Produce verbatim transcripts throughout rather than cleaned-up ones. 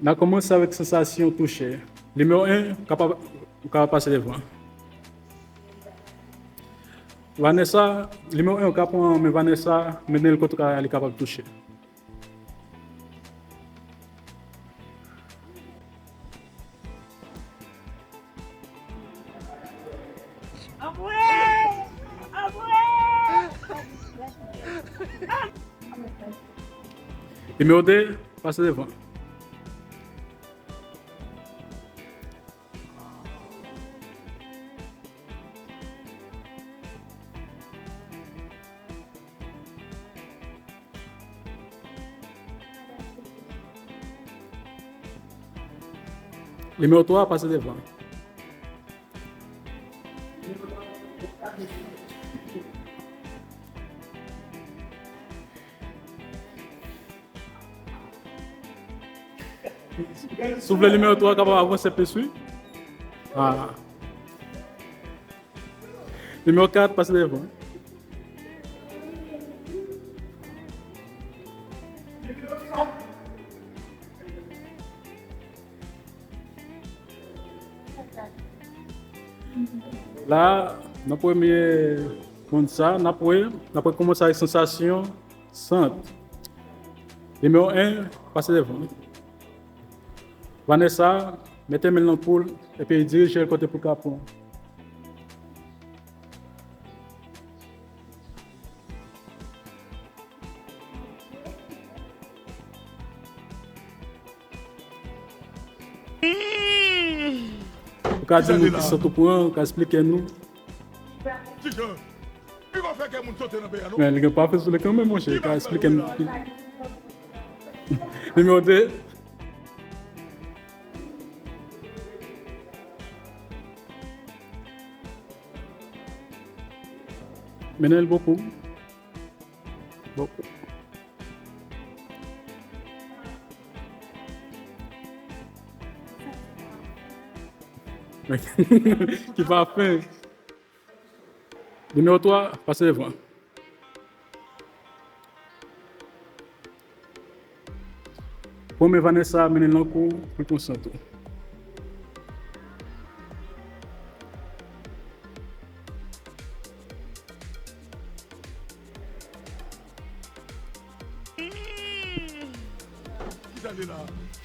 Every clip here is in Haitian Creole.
N a kòmanse avèk sansasyon touche. Nimewo en, ou kapab, ou kapab pase devan. Vanessa, nimewo en, ou ka pran men Vanessa, mennen l kote li kapab touche. Nimewo de, pase devan. Nimewo twa, pase devan. Si w vle nimewo twa kapab avanse plis, wi. Ah. Nimewo kat, pase devan. La, nan premye moun sa, n ap wè, n ap kòmanse avèk sansasyon sant. Nimewo en, pase devan. Vanessa, mete men l nan kou l, epi dirije l kote pou l ka pran. Ou ka di nou ki sant ou pran, ou ka esplike nou. Kijan? Li pa fè kè moun sote nan peyi a, non. Men, li gen pa fè sou li kanmenm, monchè, ou ka esplike nou. Nimewo de. Mennen l bokou. Bokou. Ki pa fen. Nimewo twa, pase devan. Pran men Vanessa, mennen l nan kou, pou l pran sant ou.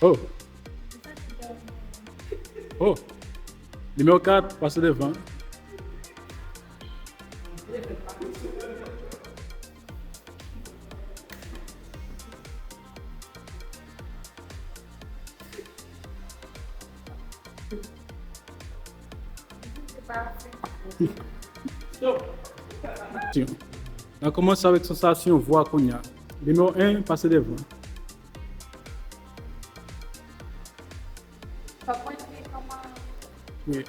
Oh. Oh. Nimewo kat, pase devan. N a kòmanse avèk sansasyon vwa kounye a. Nimewo en, pase devan. Wi.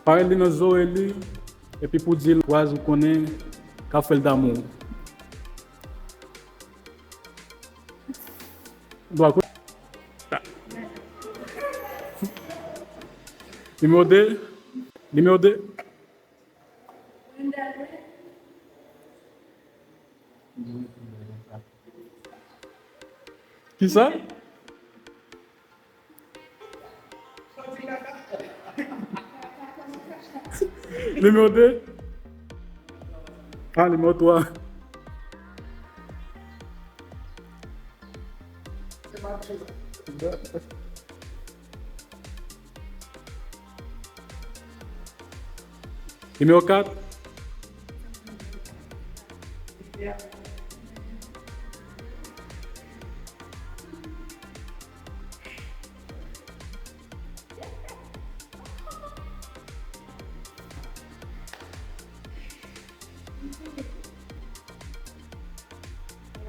Parèt li nan zòrèy li, epi pou di l, w a, ou konnen, k ap fè l damou. Dwa kou-, nimewo de. Nimewo de. Kisa? Nimewo de. Ah, nimewo twa. Nimewo kat.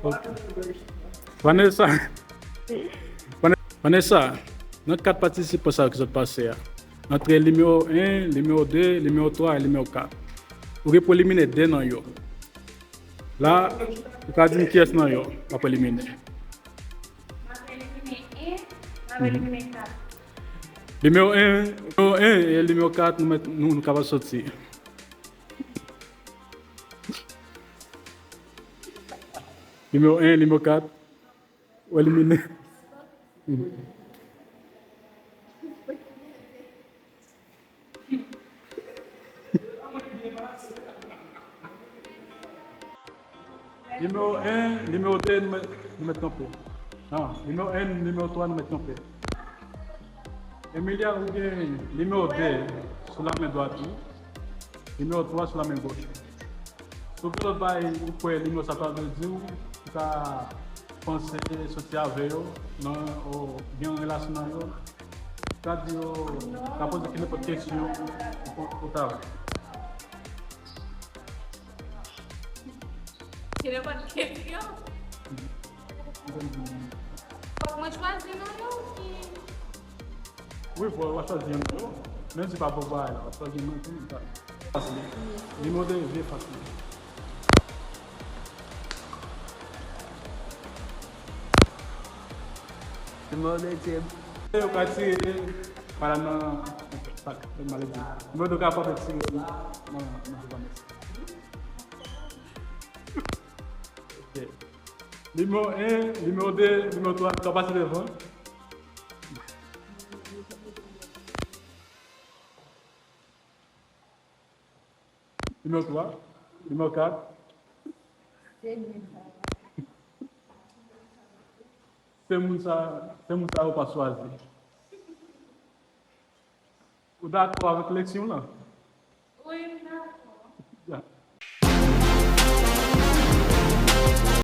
Ok. Vanessa. Vane-, Vanessa, nan kat patisipan sa yo ki sot pase a, antre nimewo en, nimewo de, nimewo twa e nimewo kat, ou gen pou elimine de nan yo. La, ou ka di m kiyès nan yo w ap elimine. M ap elimine en, m ap elimine kat. Nimewo en, nimewo en e nimewo kat, nou mèt, nou, nou kapab soti. Nimewo en, nimewo kat, ou elimine. Nimewo en, nimewo de, nou mèt, nou mèt kanpe. Non, nimewo en, nimewo twa, nou mèt kanpe. Emilia, ou gen nimewo de sou lamen dwat ou, nimewo twa sou lamen gòch ou. Si w gen lòt bagay ou kwè nimewo sa pral vle di w, ou ka panse soti avè yo nan, o, gen yon relasyon nan yo, ou ka di yo, ou ka poze ki nenpòt kesyon ou, ou ta vle. Ki nenpòt kesyon? Fòk mwen chwazi nan yo ki Wi, fò w chwazi youn nan yo. Menm si pa pou bagay la, w ap chwazi youn nan yo. Fasil. Nimewo de vye fasil. Nimewo de tire. Yo ka tire, pa la nan, pa, maledi. Nimewo de ka pote tire nan, nan, nan, nan. Ok. Nimewo en, nimewo de, nimewo twa, sa pase devan. Nimewo twa, nimewo kat. Se moun sa, se moun sa ou pa chwazi. Ou dakò avèk leksyon lan? Wi, m dakò.